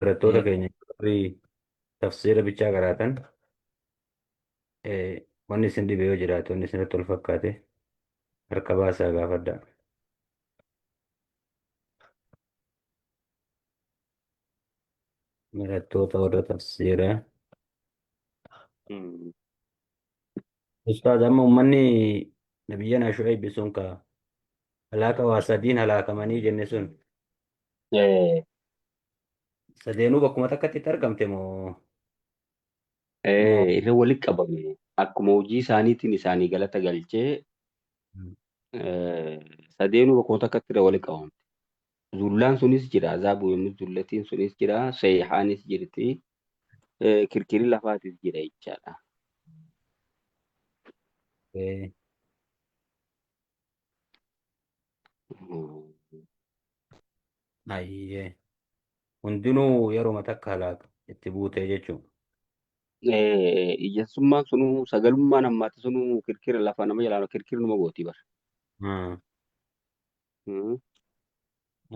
Barattoota keenya warri tafsiira bichaa qaraatan wanni isin dhibe yoo jiraate wanni isinatti ol fakkaate harka baasaa gaafadhaa. Barattoota warra tafsiiraa. Ustaaz amma uummanni nabiyyanaa Shu'ayb sun ka halaaka waa sadiin halaakamanii jenne sun sadeenuu bakkuma takkatti itti argamte moo moo Irra walitti qabame akkuma hojii isaaniitiin isaanii galata galchee sadeenuu bakkuma takkatti irra walitti qabamte. Zullaan sunis jira, azaabu yommuu zullatiin sunis jira, seeyxaanis jirti, kirkirri lafaatis jira jechaadha. Ayyee. Hundinuu yeruma takka halaaka itti buutee jechuudha. Ijjasummaan sunuu sagalummaan ammaatti sunuu kirkira lafa nama jalaan kirkirri numa gooti bara.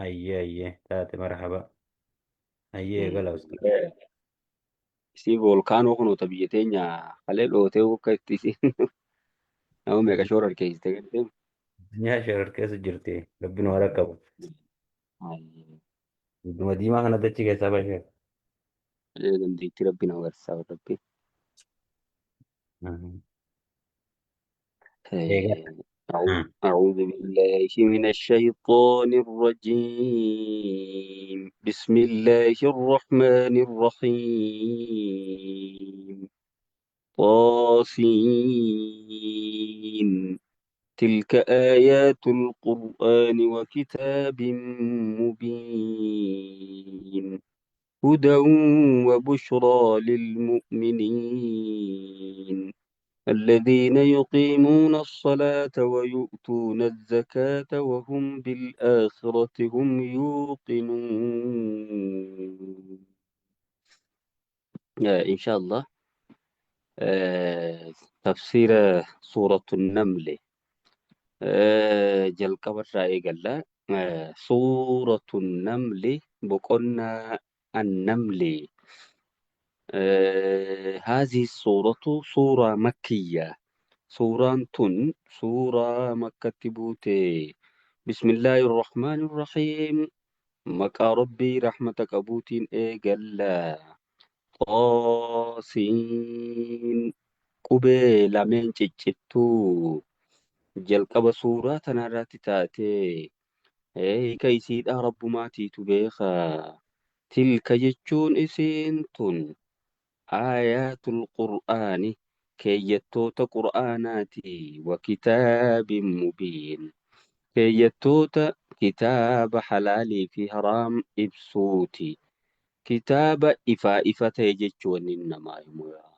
Ayyee ayyee taate marhaba. Ayyee eegala ustaaz. Isii voolkaanoo kunuuta biyya teenya kalee dhootee akka itti isiin nama meeqa shoora harkeessite gartee. Addunyaa shororkeessa jirti. Rabbi nu haa raqqabu. Gudduma diimaa kana dachii keessaa bashee. Dandeettii rabbi nama agarsiisaa rabbi. Eegaa. أعوذ بالله من الشيطان الرجيم بسم الله الرحمن الرحيم طاسين تلك آيات القرآن وكتاب مبين هدى وبشرى للمؤمنين الذين يقيمون الصلاة ويؤتون الزكاة وهم بالآخرة هم يوقنون. إن شاء الله تفسير سورة النمل jalqaba irraa eegalla. Suuratu Namli boqonnaa Annamli. Haazii suuratu suuraa makkiyya. Suuraan tun suuraa makkatti buute. Bismillaahi Rahmaani Rahiim. Maqaa Rabbii rahmata qabuutiin eegalla. Xaasiin qubee lameen ciccittuu jalqaba suuraa tanarratti taate hiika isiidha rabbumaatiitu beeka. Tilka jechuun isiin tun aayaatul qur'aani keeyyattoota qur'aanaati wa kitaabin mubiin keeyyattoota kitaaba halaalii fi haraam ibsuuti. Kitaaba ifaa ifa ta'e jechuu wanni inni namaa himu yaa.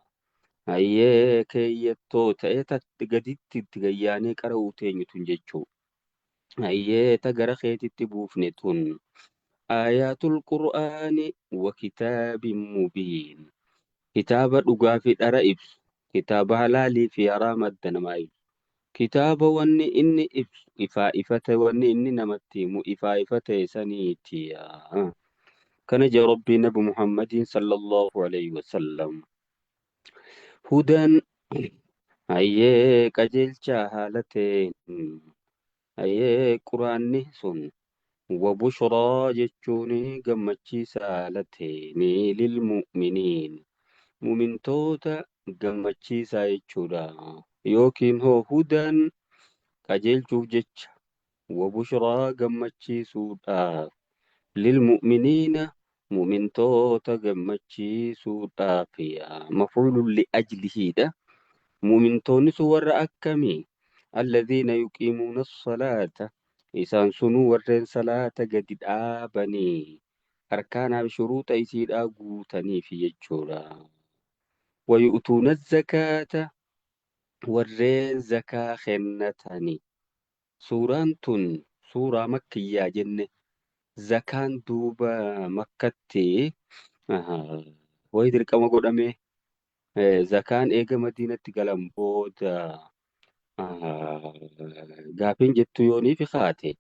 Hayyee keeyyattoota ta gaditti itti gayyaanee qara'uu teenyu tun jechuu. Hayyee ta gara keetitti buufne tun aayaatul qur'aani wa kitaabin mubiin. Kitaaba dhugaa fi dhara ibsu, kitaaba halaalii fi haraam adda namaa ibsu. Kitaaba wanni inni ibsu ifaa ifa ta'e wanni inni namatti himu ifaa ifa ta'e saniiti. Kana jee Rabbiin Nabi Muhammadiin sallallahu alayhi wasallam. Hudan hayyee qajeelchaa haala ta'een hayyee quraanni sun wa bushraa jechuun gammachiisaa haala ta'een lil mu'miniin mu'mintoota gammachiisaa jechuudha. Yookiin hoo hudan qajeelchuuf jecha wa bushraa gammachiisuudhaaf lil mu'miniina mu'mintoota gammachiisuudhaaf maf'uulun li ajlihiidha. Mu'mintoonni sun warra akkamii? Alladhiina yuqiimuuna salaata isaan sunuu warreen salaata gadi dhaabanii arkaanaa fi shuruuxa isiidhaa guutaniif jechuudha. Wayu'tuuna zakaata warreen zakaa kennatani. Suuraan tun suuraa makkiyyaa jenne. Zakaan duuba makkatti wayi dirqama godhame. Zakaan eega madiinatti galan booda gaafiin jettu yooniifi kaate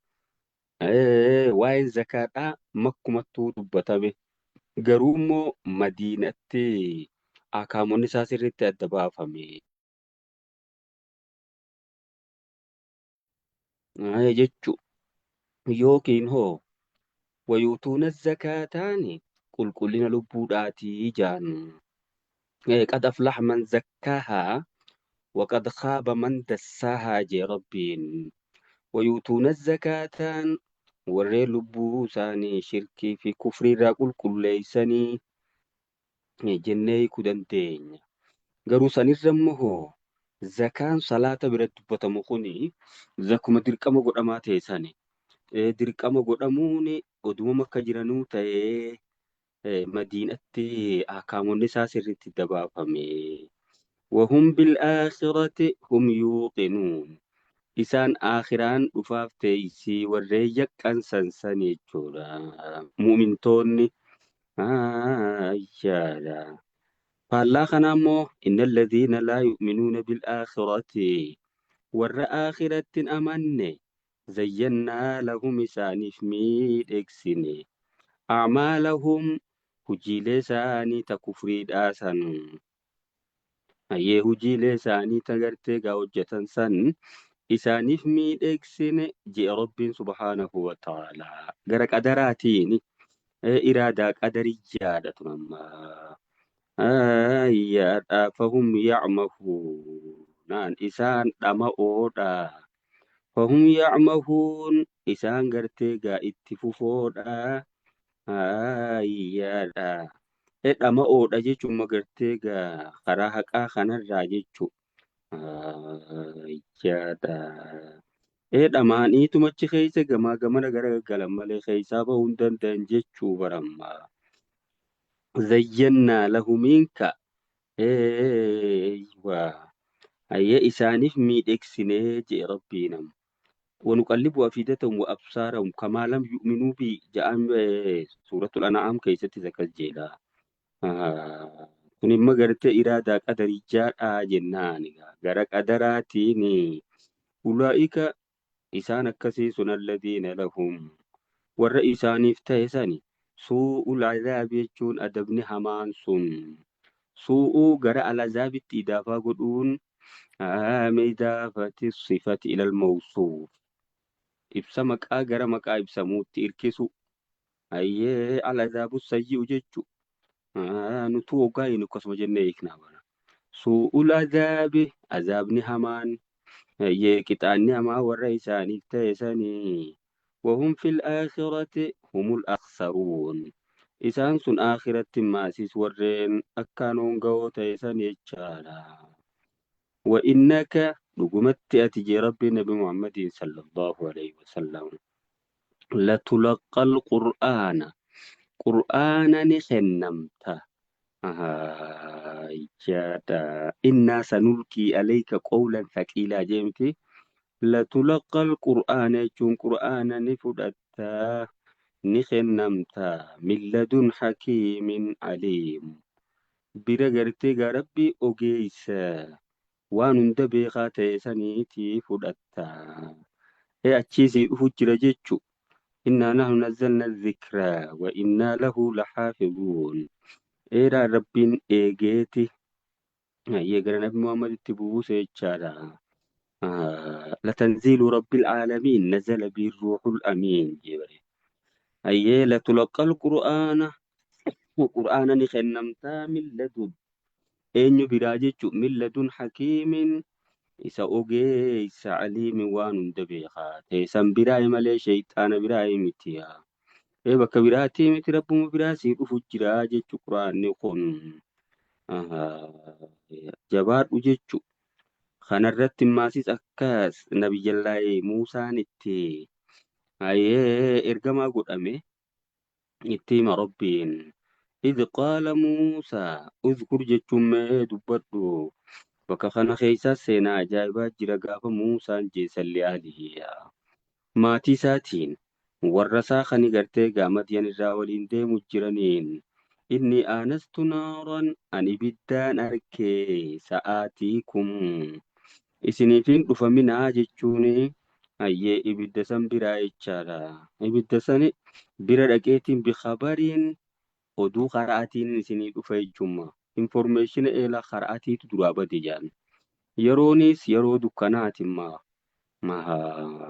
waa'een zakaadhaa makkumattuu dubbatame. Garuu immoo Madiinatti ahkaamonni isaa sirriitti adda baafame. Jechu yookiin hoo wayuutuuna zakaataani qulqullina lubbuudhaatii jaan. Qad aflaha man zakkaahaa waqad khaaba man dassaahaa jee Rabbiin. Wayuutuuna zakaataan warreen lubbuu isaanii shirkii fi kufrii irraa qulqulleessanii jennee hiikuu dandeenya. Garuu sanirra immoo hoo zakaan salaata biratti dubbatamu kuni zakuma dirqama godhamaa ta'e sani. Dirqama godhamuun oduma makka jiranuu ta'ee Madiinatti ahkaamonni isaa sirriitti dabaafame. Wahum bil-aakhirati hum yuuqinuun. Isaan aakhiraan dhufaaf teeysii warreen yaqqansan san jechuudha. Mu'mintoonni ayyaadha. Faallaa kanaa immoo inna alladhiina laa yu'minuuna bil-aakhirati warra aakhiratti hin amanne zayyannaa lahum isaaniif miidhegsine. A'maalahum hujiilee isaanii ta kufriidhaa san. Hayyee hujiilee isaanii ta gartee gaa hojjatan san isaaniif miidhegsine je'e Rabbiin subhaanahu wa ta'aalaa. Gara qadaraatiin iraadaa qadariyyaadha tun amma. Ayyaadha fahum ya'mahuun isaan dhama'oodha. Fahum ya'mahuun isaan gartee gaa itti fufoodha. Ayyaadha. Dhama'oodha jechuun magartee gaa karaa haqaa kanarraa jechuu. Ayyaadha. Dhamaaniituma achi keessa gamaa gamana gara gaggalan malee keessaa bahuu hin danda'an jechuu baramma. Zayyannaa lahumiinka. Eeywa. Hayyee isaaniif miidhegsinee jee Rabbiin amma. Wanuqallibu afiidatahum wa absaarahum kamaa lam yu'minuu bi ja'an suuratul an'aam keessattis akkas jedha. Kun immoo gartee iraadaa qadarichaadha jennaan gara qadaraatiin ulaa'ika isaan akkasii sun alladiina lahum warra isaaniif ta'e sani suu'ul azaabi jechuun adabni hamaan sun suu'uu gara al-azaabitti idaafaa godhuun idaafati sifati ilal mawsuuf ibsa maqaa gara maqaa ibsamuutti irkisu hayyee al-azaabu sayyi'u jechu nutuu hoggaa hin akkasuma jennee hiiknaa bara suu'ul azaabi azaabni hamaan hayyee qixaanni hamaa warra isaaniif ta'e sanii wahum fil aakhirati humul akhsaruun isaan sun aakhiratti maasis warreen akkaan honga'oo ta'e san jechaadha. Wa innaka dhugumatti ati jee Rabbiin Nabi Muhammadiin sallallahu alaihi wasallam latulaqqal qur'aana qur'aana ni kennamta. Ayyaadha. Innaa sanulqii alayka qawlan thaqiilaa jee miti. Latulaqqal qur'aana jechuun qur'aana ni fudhatta ni kennamta min ladun hakiimin aliim. Bira gartee gaa Rabbii ogeessa waan hunda beekaa ta'e saniitii fudhatta. Achii sii dhufu jira jechu. Innaa nahnu nazzalna dhikra wa innaa lahu lahaafizuun. Eeraa Rabbiin eegeeti hayyee gara Nabi Muhammaditti buuse jechaadha. Latanziilu Rabbil aalamiin nazala bihi ruuhul amiin jee bare. Hayyee latulaqqal qur'aana qur'aana ni kennamtaa min ladun eenyu biraa jechu min ladun hakiimin isa ogeessa aliimin waan hunda beekaa ta'e san biraa malee sheeyxaana biraa miti. Bakka biraatii miti rabbuma biraa sii dhufu jira jechu qur'aanni kun. Jabaadhu jechu. Kanarratti maasis akkas nabiyyallaahi Muusaan itti hayyee ergamaa godhame itti hima Rabbiin. Idh qaala Muusaa udhkur jechuun mee dubbadhu. Bakka kana keessa seenaa ajaa'ibaa jira gaafa Muusaan jeessan li'aalihi. Maatii isaatiin warra isaa kani gartee gaa Madyan irraa waliin deemu jiraniin inni aanastu naaran an ibiddaan arke sa'aatiikum isiniifin dhufa minaa jechuun hayyee ibidda san biraa jechaadha. Ibidda sani bira dhaqeetiin bikhabariin Oduu qara'aatiin isinii dhufa jechuuma. Informeeshina eelaa qara'aatiitu duraa bade jaan. Yeroonis yeroo dukkanaatimma.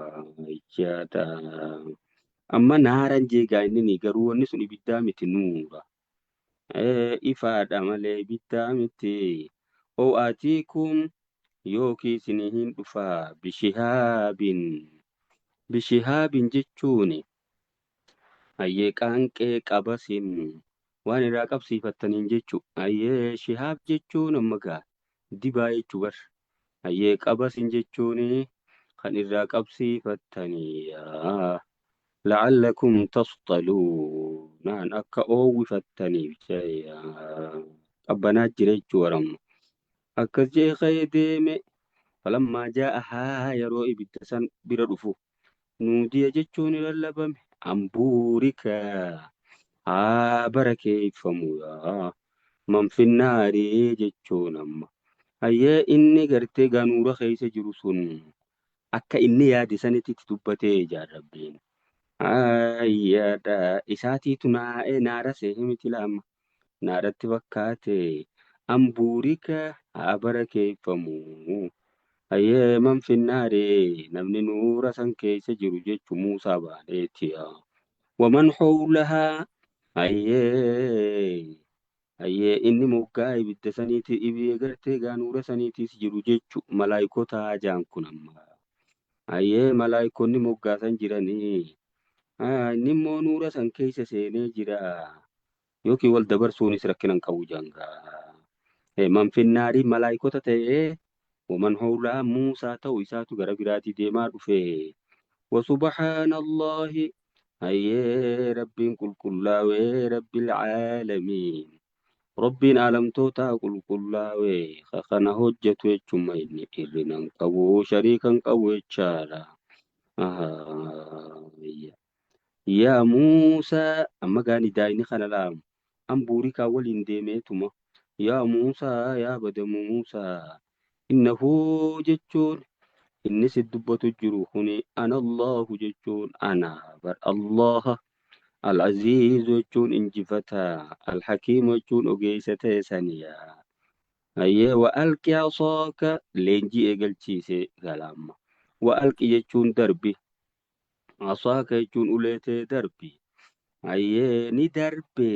Mahaajjata. Amma naaran jeegaa inni garuu wanni sun ibiddaa miti nuura. Ifaadha malee ibiddaa miti. Oo'aatiikum yookiin isinii hin dhufaa bishihaabin. Bishihaabin jechuun hayyee qaanqee qabasin waan irraa qabsiifattaniin jechu. Hayyee shihaab jechuun amma gaa dibaa jechuu bar. Hayyee qabasin jechuun kan irraa qabsiifattanii. La'allakum tasxaluunaan akka oowwifattaniif jecha qabbanaa jira jechuu baramma. Akkas jee ka'ee deeme falammaa jaa'ahaa yeroo ibidda san bira dhufu nuudiya jechuun lallabame ambuurika haa barakeeffamu yaa manfinnaarii jechuun amma. Hayyee inni gartee ganuura keessa jiru sun akka inni yaade sanitti itti dubbatee jaarrabbiin. Ayyaadha isaatiitu naa'ee naara sehe miti laama. Naaratti fakkaate ambuurika haa barakeeffamu. Hayyee manfinnaaree namni nuura san keessa jiru jechu Muusaa baaneeti. Waman hawlahaa hayyee hayyee inni moggaa ibidda saniiti ibee gartee gaanuura saniitiis jiru jechu malaayikota jaan kun amma. Hayyee malaayikonni moggaa san jiranii. Inni immoo nuura san keessa seenee jira. Yookiin wal dabarsuunis rakkina hin qabu jaangaa. Manfinnaarii malaayikota ta'ee waman hawlaa Muusaa ta'u isaatu gara biraatii deemaa dhufe. Wasubhaanallahi hayyee rabbiin qulqullaawee rabbil caalamiin. Rabbiin aalamtoota qulqullaawee kana hojjetu jechuun inni hirrina hin qabu shariika hin qabu jechaadha. Yaa Muusaa amma gaani daa'imni kana laamu ambuurikaa waliin deemeetuma. Yaa Muusaa yaa badamu Muusaa innahu jechuun inni si dubbatu jiru kuni ana Allahu jechuun ana bar Allaha al-Aziiz jechuun injifataa al-Hakiim jechuun ogeessa ta'e saniya. Hayyee wa alqi asaaka leenjii eegalchiise galaamma. Wa alqi jechuun darbi asaaka jechuun ulee ta'e darbi. Hayyee ni darbe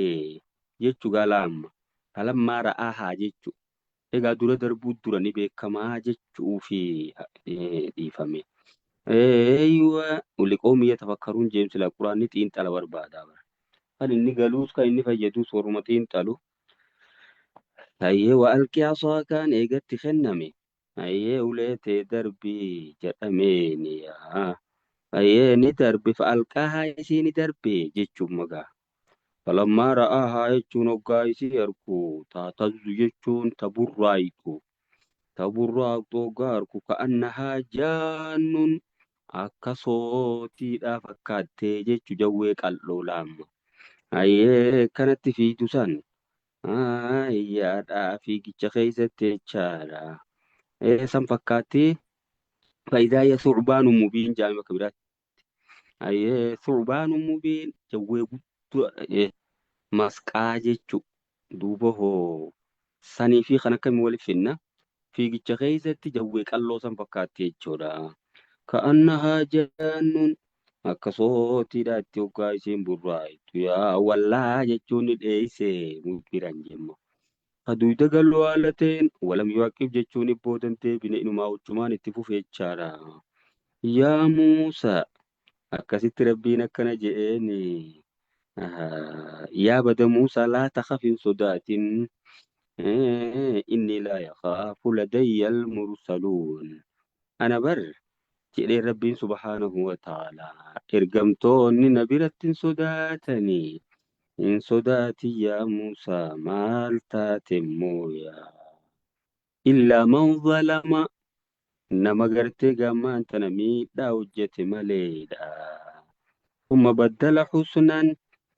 jechu galaamma. Falammaa ra'aahaa jechu. Egaa dura darbuu dura ni beekamaa jechuu fi dhiifame. Eeywa liqoomii yatafakkaruun jeemsi la quraanni xiinxala barbaadaa bara. Kan inni galuus kan inni fayyadus warruma xiinxalu. Hayyee wa alqi asaakaan eegatti kenname. Hayyee ulee ta'e darbii jedhameeni. Hayyee ni darbe fa alqaahaa isii ni darbe jechuun magaa. Falammaa ra'aahaa jechuun hoggaa isii argu taatazzu jechuun taburraayitu. Taburraaqxu hoggaa argu ka'annahaa jaannun akka sootiidhaa fakkaattee jechu jawwee qal'oo laamma. Hayyee kanatti fiidu san hayyaadhaa fiigicha keessatti jechaadha. San fakkaatti faayidaa ya sucbaanu mubiin jaame bakka biraatti. Hayyee sucbaanu mubiin jawwee guddaa masqaa jechu duuba hoo sanii fi kan akkamii waliif finna fiigicha keessatti jawwee qalloo san fakkaatti jechuudha. Ka'annahaa jaannuun akka sootiidha itti hoggaa isiin burraayitu yaa wallaa jechuun ni dheeyse mudbiran jemma. Kaduuda galuu haala ta'een walam yuaqib jechuun ibboodan deebine inumaa huccumaan itti fufe jechaadha. Yaa Muusaa akkasitti rabbiin akkana je'eeni. Yaa bada Muusaa laa takhaf hin sodaatin. Inni laa yakhaafu ladayya al-mursaluun. Ana bar jedhee rabbiin subhaanahu wa ta'aalaa ergamtoonni na biratti hin sodaatanii. Hin sodaatin yaa Muusaa maal taate immoo yaa. Illaa man zalama nama gartee gammaan tana miidhaa hojjete maleedha. Thumma baddala husnan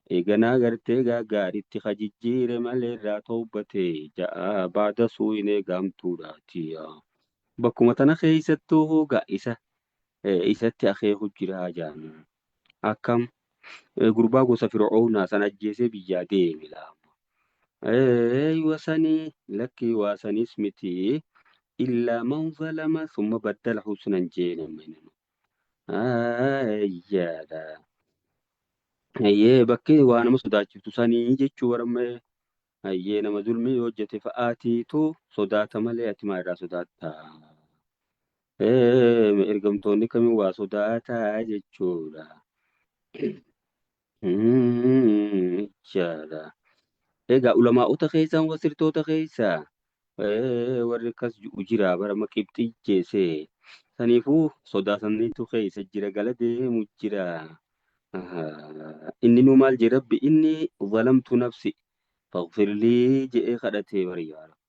eeganaa gartee gaariitti ka jijjiire malee irraa tawbate ja'a baada suu'in eegamtuudhaati. Bakkuma tana keessattuu hooga isa isatti akeeku jira jaan. Akkam Gurbaa gosa Fir'oownaa san ajjeesee biyyaa deeme laama. Eeywa sanii lakkii waa saniis miti. Illaa man zalama summa baddala husnan jeen amma inni. Ayyaadha. Ayyee bakki waa nama sodaachiftu sanii jechuu barammee. Ayyee nama zulmii hojjete fa'aatiitu sodaata malee ati maa irraa sodaatta? Ergamtoonni kamiin waa sodaataa jechuudha. Jechaadha. Egaa ulamaa'ota keessaa mufassirtoota keessaa warri akkas ji'u jira barama qibxii jeesee saniifuu sodaa saniitu keessa jira gala deemu jira. Inni nu maal jee rabbi inni zalamtu nafsi faghfirlii je'ee kadhatee bari yaa rabbi.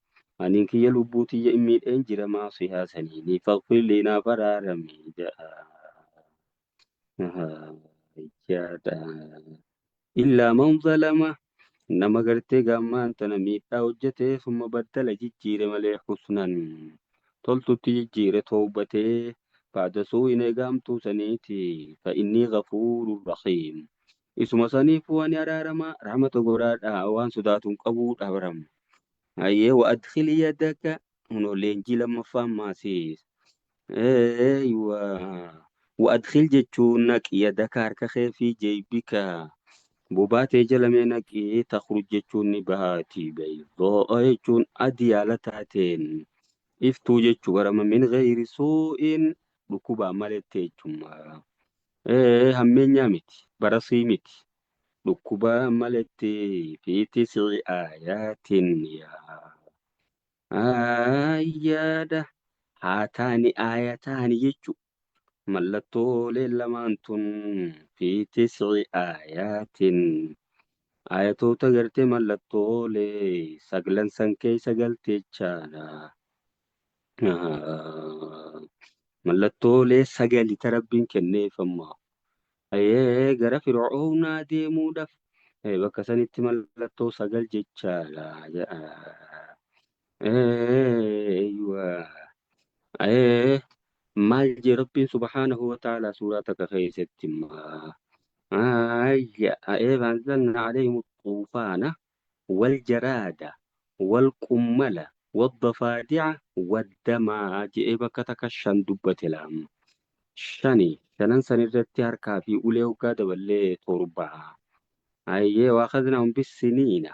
Aniin kiyya lubbuu tiyya in miidheen jira maasiyaa saniini faghfirlii naaf araarami ja'a. Jechaadha. Illaa man zalama nama gartee gaammaan tana miidhaa hojjetee summa baddala jijjiire malee husnan toltutti jijjiire towbatee ba'da suu'in eegaamtuu saniiti fa innii ghafuurun rahiim. Isuma saniifuu ani araaramaa rahmata godhaadha waan sodaatu hin qabuudha baram. Hayyee wa adkhil yadaka kunoo leenjii lammaffaan maasiis. Eeywa wa adkhil jechuun naqi yadaka harka kee fi jeybika bobaa tee jala mee naqi takhruj jechuun ni bahaati baydaa jechuun adii haala taateen iftuu jechuu barama min ghayri suu'in dhukkubaa maletti jechummaa. Hammeenyaa miti barasii miti dhukkubaa maletti fi tis'i aayaatin yaa ayyaada haa taani aayataani jechu mallattooleen lamaan tun fi tis'i aayaatin aayatoota gartee mallattoolee saglan san keessa galteechaadha. Mallattoolee sagali ta rabbiin kenneef amma gara Fir'oownaa deemuudhaaf bakka sanitti mallattoo sagal jechaadha. Eeywa. Maal jee rabbiin subhaanahu wa ta'ala suuraa takka keessatti immoo ayya anzalna alayhim xuufaana wal jaraada wal qummala waddafaadi'a waddamaa je'ee bakka takka shan dubbate laam. Shani shanan san irratti harkaa fi ulee hoggaa daballee torba. Ayyee waaqadnahum bissiniina.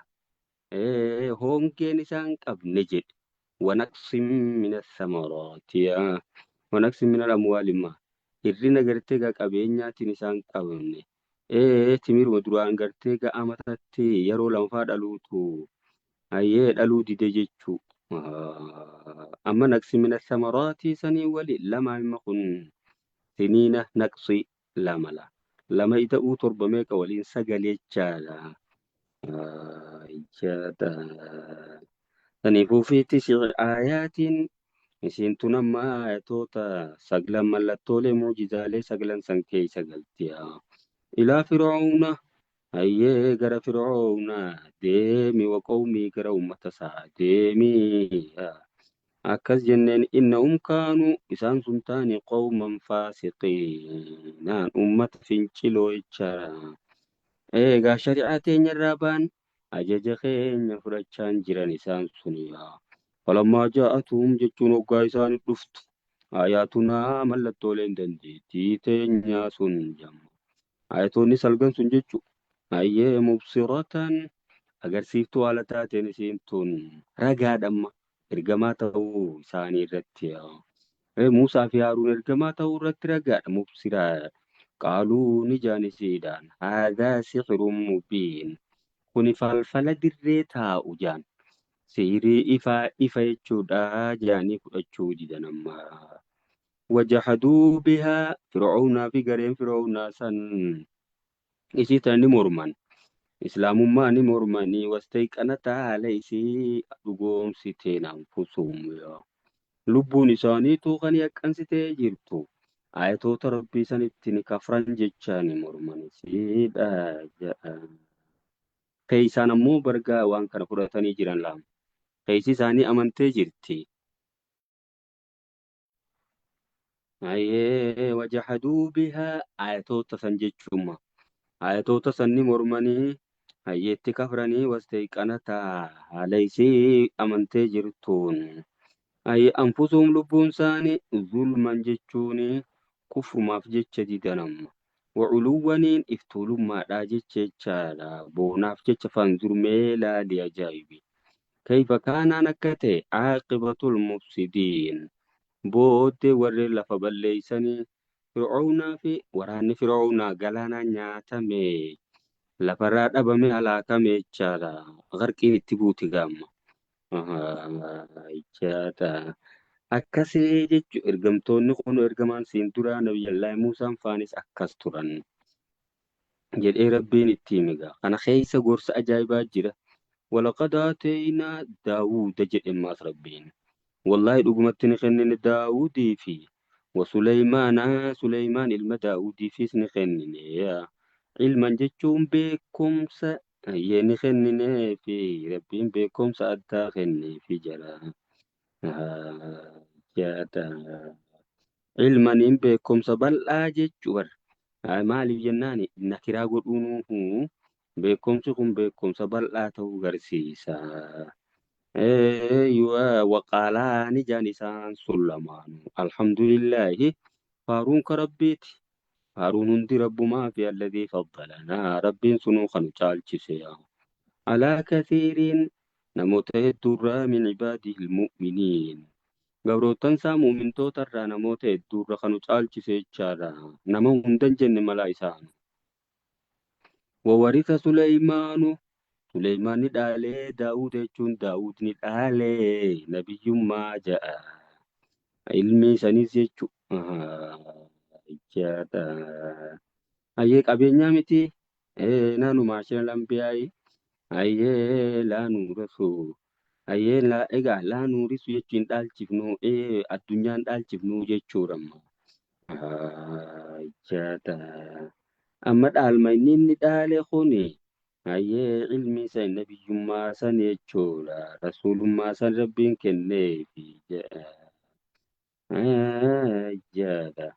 Hongeen isaan qabne jedhe. Wanaqsin mina samaraati. Wanaqsin mina amwaalimmaa. Hir'ina gartee gaa qabeenyaatiin isaan qabne. Timiruma duraan gartee gaa amatatti yeroo lamafaa dhaluutu. Ayyee dhaluu dide jechuu. Amma naqsi mina samaraatii sanii wali lama himma kun siniina naqsi lama la. Lama ida'uu torba meeqa waliin sagalee jechaadha. Jechaadha. Saniifuu fi tisi aayaatiin isiin tun amma aayatoota saglan mallattoolee muujizaalee saglan san keessa galti. Ilaa Fir'aawna hayyee gara Fir'aawna deemi wa qawmii gara uummata isaa deemi. Akkas jenneen innahum kaanuu isaan sun taani qawman faasiqiinaan uummata finciloo jechaadha. Egaa shari'aa teenya irraa ba'an ajaja keenya fudhachaan jiran isaan suni. Falammaa jaa'atuhum jechuun hoggaa isaan dhuftu ayaatunaa mallattooleen dandeettii teenyaa sun jamma. Ayatoonni salgan sun jechuun hayyee mubsiratan agarsiiftuu haala taateen isiin tun ragaadhamma ergamaa ta'uu isaanii irratti. Muusaa fi Haaruun ergamaa ta'uu irratti ragaadha mubsiraa. Qaaluu ni jaanisiidhaan haadhaa sixirun mubiin kuni falfala dirree taa'u jaan siirii ifaa ifa jechuudha jaanii fudhachuu didan amma. Wajahaduu bihaa Fir'aawnaa fi gareen Fir'aawnaa san isii tana ni morman. Islaamummaa ni mormanii wastayqanata haala isii dhugoomsiteen anfusuhum lubbuun isaaniitu kan yaqqansitee jirtu. Ayatoota rabbii sanitti ni kafran jechaa ni morman isiidha jedha. Keeysaan ammoo bargaa waan kana fudhatanii jiran lama. Keeysi isaanii amantee jirti. Hayyee wajahaduu bihaa ayatoota san jechuuma. Ayatoota sanni mormanii hayyeetti kafranii wastayqanataa haala isii amantee jirtuun. Hayye anfusuhum lubbuun isaanii zulman jechuun kufrumaaf jecha didan amma. Waculuwwaniin iftuulummaadhaa jecha jechaadha. Boonaaf jecha fanzur mee laali ajaa'ibi. Kayfa kaanaan akka ta'e caaqibatul mufsidiin. Booddee warreen lafa balleeysanii Fir'aawnaa fi waraanni Fir'aawnaa galaanaan nyaatame lafarraa dhabame halaakame jechaadha. Qarqiin itti buuti gaamma. Jechaadha. Akkasii jechuun ergamtoonni kun ergamaan siin duraa Nabiyyallaahi Muusaan faanis akkas turan jedhee Rabbiin itti hime gaa. Kana keessa gorsa ajaa'ibaa jira. Walaqad aateynaa Daawuuda jedhe ammaas Rabbiin. Wallaahi dhugumatti ni kennine Daawudii fi wa Suleymaana Suleymaan ilma Daawudiifis ni kennine. Ilman jechuun beekumsa hayyee ni kenninee fi Rabbiin beekumsa addaa kenneefi jira. Jaadha. Ilmaniin beekumsa bal'aa jechuu bar. Maaliif jennaan nakiraa godhuun beekumsi kun beekumsa bal'aa ta'uu garsiisa. Eeyyuwa waqaalaa ni jaan isaan sun lamaanuu. Alhamdulillaahi faaruun ka Rabbiiti. Faaruun hundi Rabbumaa fi alladhii faddalanaa Rabbiin sunuu kan nu caalchise. Alaa kathiiriin namoota hedduurraa min ibaadihil mu'miniin. Gabroottan isaa mu'mintoota irraa namoota hedduurra kan nu caalchise jechaadha. Nama hunda hin jenne malaa isaanu. Wawarisa Suleymaanu Suleymaan ni dhaalee Daawud jechuun Daawud ni dhaalee nabiyyummaa ja'a. Ilmi isanis jechu jechaadha. Hayyee qabeenyaa miti naanu maashina lambiyaayi hayyee laa nuurasu hayyee laa egaa laa nuurisu jechuun hin dhaalchifnu addunyaan dhaalchifnu jechuudha amma. Jechaadha. Amma dhaalma inni inni dhaale kuni hayyee ilmi isa nabiyyummaa san jechuudha. Rasuulummaa san Rabbiin kenneefi jedha. Jechaadha.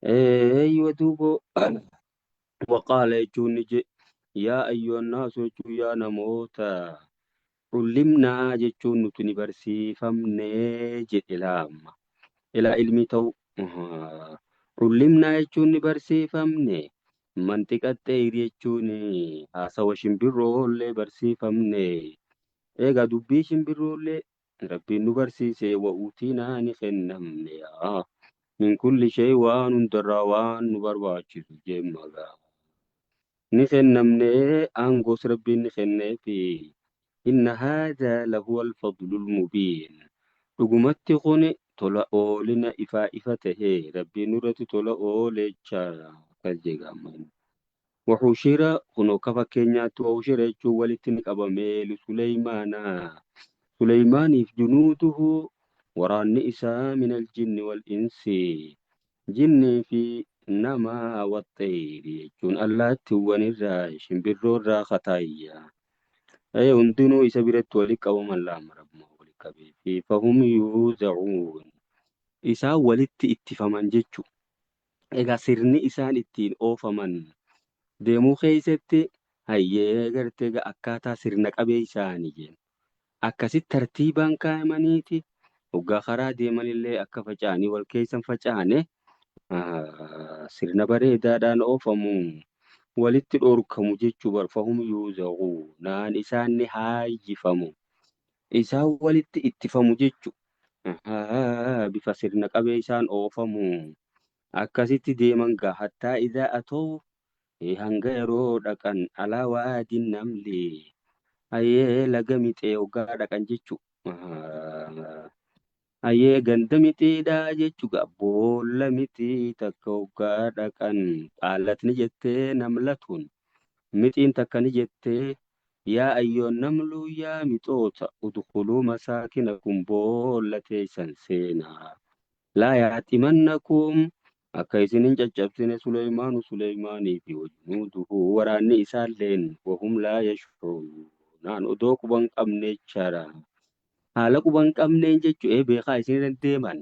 Eeyywa duuba waqaala jechuun ni jedhe yaa ayyuhan naasu jechuun yaa namoota cullimnaa jechuun nuti ni barsiifamne jedhe laamma. Ilaa ilmi ta'u cullimnaa jechuun ni barsiifamne manxiqa xeeyri jechuun haasawa shimbirroollee barsiifamne. Egaa dubbii shimbirroollee Rabbiin nu barsiise wa utiinaa ni kennamne. Min kulli shay waan hundarraa waan nu barbaachisu jemmagaa. Ni kennamne aangoos Rabbiin ni kenneefi. Inna haadhaa lahuwa alfadlul mubiin. Dhugumatti kun tola oolina ifaa ifa tahe Rabbiin nurratti tola oole jechaadha. Akkas jedha amma inni. Wahushira kun akka fakkeenyaatti wahushira jechuun walitti ni qabame suleymaana Suleymaaniif junuuduhu waraanni isaa minal jinni wal insi jinnii fi nama waxxeeyri jechuun allaattiiwwan irraa shimbirroo irraa kataayya. Ee hundinuu isa biratti walitti qabaman laama rabbuma walitti qabee fi fahum yuuzacuun isaan walitti ittifaman jechu. Egaa sirni isaan ittiin oofaman deemuu keessatti hayyee gartee egaa akkaataa sirna qabeessaani jenna. Akkasitti tartiibaan kaa'amaniiti hoggaa karaa deemanillee akka faca'anii wal keessa hin facaane sirna bareedaadhaan oofamu walitti dhorkamu jechuu bar fahum yuuzaquu naan isaan ni haayyifamu isaan walitti ittifamu jechu bifa sirna qabeessaan oofamu akkasitti deeman gaa hattaa idaa atoo hanga yeroo dhaqan alaa waadin namli hayyee laga mixee hoggaa dhaqan jechu hayyee ganda mixeedhaa jechu gaa boolla mixii takka hoggaa dhaqan qaalatni jettee namlatuun mixiin takka ni jettee yaa ayyoon namluu yaa mixoota udkhuluu masaakinakum boolla teessan seenaa Laa yaaximannakum akka isin hin caccabsine Suleymaanu Suleymaanii fi wajunuuduhu waraanni isaalleen wahum laa yash'uruun odoo quba hin qabne jechaadha. Haala quba hin qabneen jechu ee beekaa isin irra deeman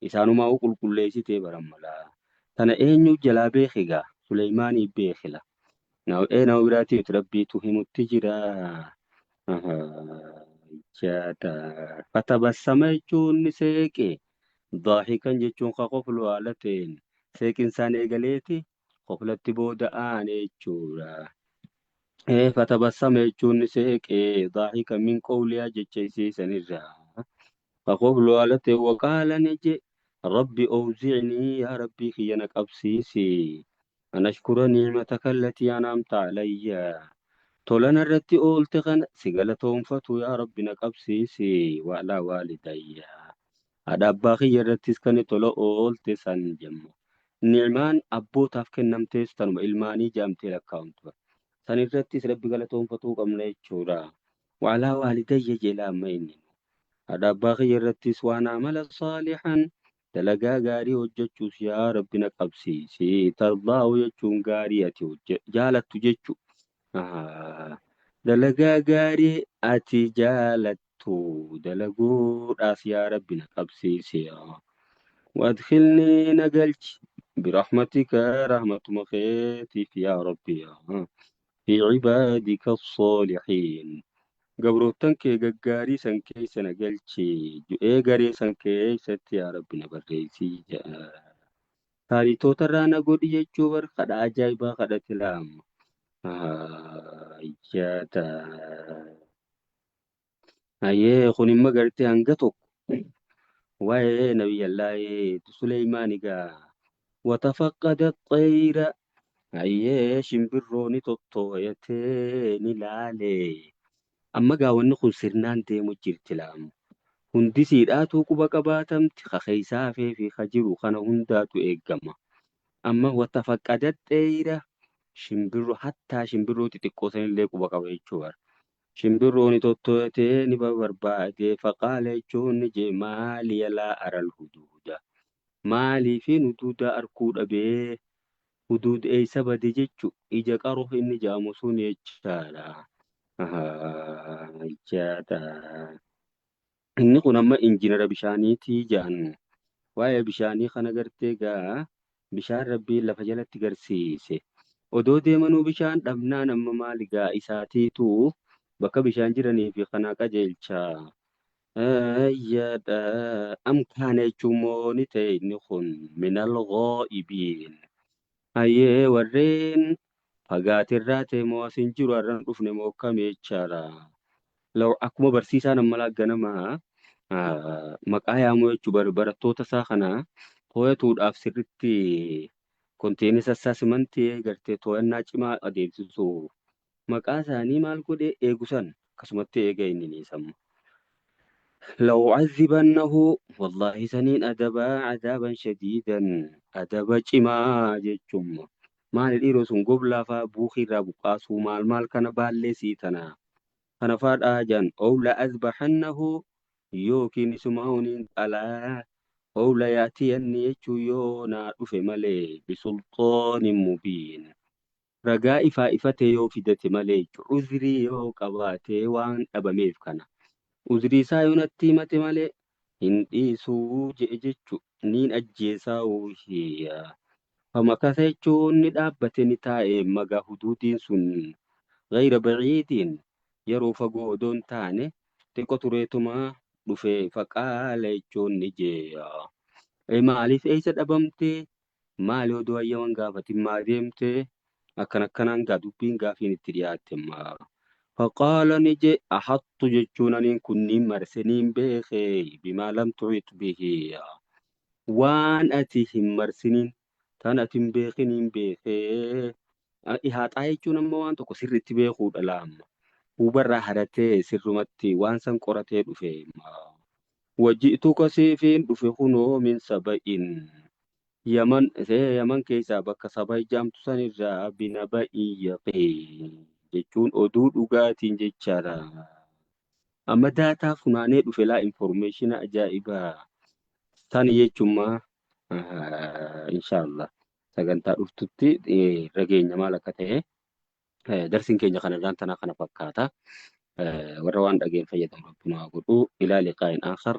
isaanumaa qulqulleessitee baran malaa. Tana eenyu jalaa beeke gaa? Suleymaanii beekela. Nama biraatiif Rabbiitu himutti jira. Jaada. Fatabassama jechuun ni seeqe. Daahikan jechuun ka koflu haala ta'een seeqinsaan eegaleeti koflatti booda aane jechuudha. Fatabassama jechuun ni seeqe daahikan min qawliyaa jecha isii sanirraa. Ka koflu haala ta'een waqaala ni je Rabbi awzi'nii yaa Rabbii kiyya na qabsiisi. An ashkura ni'mataka allatii an'amta alayya. Tola narratti oolte kana si galatoonfatu yaa Rabbi na qabsiisi. Wa'alaa waalidayya. Haadha abbaa kiyya irrattis kan tola oolte san jemma. Ni'maan abbootaaf kennamtees tanuma ilmaanii jaamtee lakkaa'amtu. San irrattis Rabbi galatoonfatuu qabna jechuudha. Wa'alaa waalidayya jedha amma inni. Haadha abbaa kiyya irrattis waan amala saalihan dalagaa gaarii hojjechuus yaa Rabbi na qabsiisi. Tardaa'u jechuun gaarii ati jaalattu jechuu. Dalagaa gaarii ati jaalattu dalaguudhaas yaa Rabbi na qabsiisi. Waadkhilnii na galchi birahmatika rahmatuma keetiif yaa Rabbi fi cibaadika saalihiin. Gabroottan kee gaggaarii san keessa na galchi ju'ee garee san keessatti yaa Rabbi na barreessi jedha. Saalihtootarraa na godhi jechuu bar kadha ajaa'ibaa kadhate laama. Ayyaata. Ayyee kun imma gartee hanga tokko waa'ee nabiyyallaahi Suleymaan egaa watafaqqada xayra ayyee shimbirroo ni tottooyatee ni laale. Amma gaa wanni kun sirnaan deemu jirti laamu. Hundi siidhaatu quba qabaatamti ka keessaa hafee fi ka jiru kana hundaatu eeggama. Amma watafaqqada xayra shimbirroo hattaa shimbirroo xixiqqoo sanillee quba qaba jechuudha. Shimbirroo ni tottooyatee ni barbaade faqaala jechuun ni jee maali yalaa aral huduuda. Maaliifin huduuda arkuu dhabee huduud eessa bade jechu ija qaru inni jaamu sun jechaadha. Jechaadha. Inni kun amma injinara bishaaniitii jedhan. Waa'ee bishaanii kana gartee gaa bishaan Rabbiin lafa jalatti garsiise. Odoo deemanuu bishaan dhabnaan amma maali gaa isaatiitu bakka bishaan jiranii fi kana qajeelcha. Ayyaadha. Am kaana jechuun moo ni ta'e inni kun minal ghaa'ibiin. Ayyee warreen fagaatirraa ta'e moo as hin jiru har'an dhufne moo akkam jechaadha. Law akkuma barsiisaan amma ganama maqaa yaamuu jechuun barattoota isaa kana to'atuudhaaf sirriitti konteenis assaasimantee gartee to'annaa cimaa adeemsisu. Maqaa isaanii maal godhee eegu san akkasumatti eega inni ni samma. Law u'adhibannahu wallahi saniin adabaa adaaban shadiidan adaba cimaa jechuun maali dhiiroo sun goblaa faa buukii irraa buqqaasuu maal maal kana baallee sii tana kana faadhaa jedhan ow la azbahannahu yookiin isuma huniin qalaa ow la yaatiyanni jechuu yoo naa dhufe malee bisulxaanin mubiin ragaa ifaa ifate yoo fidate malee uzrii yoo qabaate waan dhabameef kana uzrii isaa yoo natti himate malee hin dhiisuu jedhe jechu niin ajjeesaa oohiya. Famakasa jechuun ni dhaabbate ni taa'e magaa huduudiin sun gayra baciidiin yeroo fagoo odoo hin taane xiqqo tureetuma dhufe faqaala jechuun ni jeeya. Maaliif eessa dhabamte? Maali odoo ayyaman gaafatin maa deemte? Akkan akkanaan gaa dubbiin gaafiin itti dhiyaatte ammaa. Faqaala ni je ahattu jechuun aniin kun niin marse niin beeke bimaa lam tu'it bihi. Waan ati hin marsiniin tan ati hin beekiniin beekee. Ihaaxaa jechuun amma waan tokko sirriitti beekuudha laamma. Hubarraa haratee sirrumatti waan san qoratee dhufe. Waji'tuka siifiin dhufe kunoo min saba'in. Yaman Yaman keessaa bakka saba jedhamtu sanirraa binaba'in yaqiin jechuun oduu dhugaatiin jechaadha. Amma daataa funaanee dhufe laa informeeshina ajaa'ibaa. San jechuun inshaallah sagantaa dhuftutti rageenya maal akka ta'e darsiin keenya kanarraan tanaa kana fakkaata. Warra waan dhageen fayyadamu Rabbi nu haa godhu. Ilaa liqaa'in aakhar.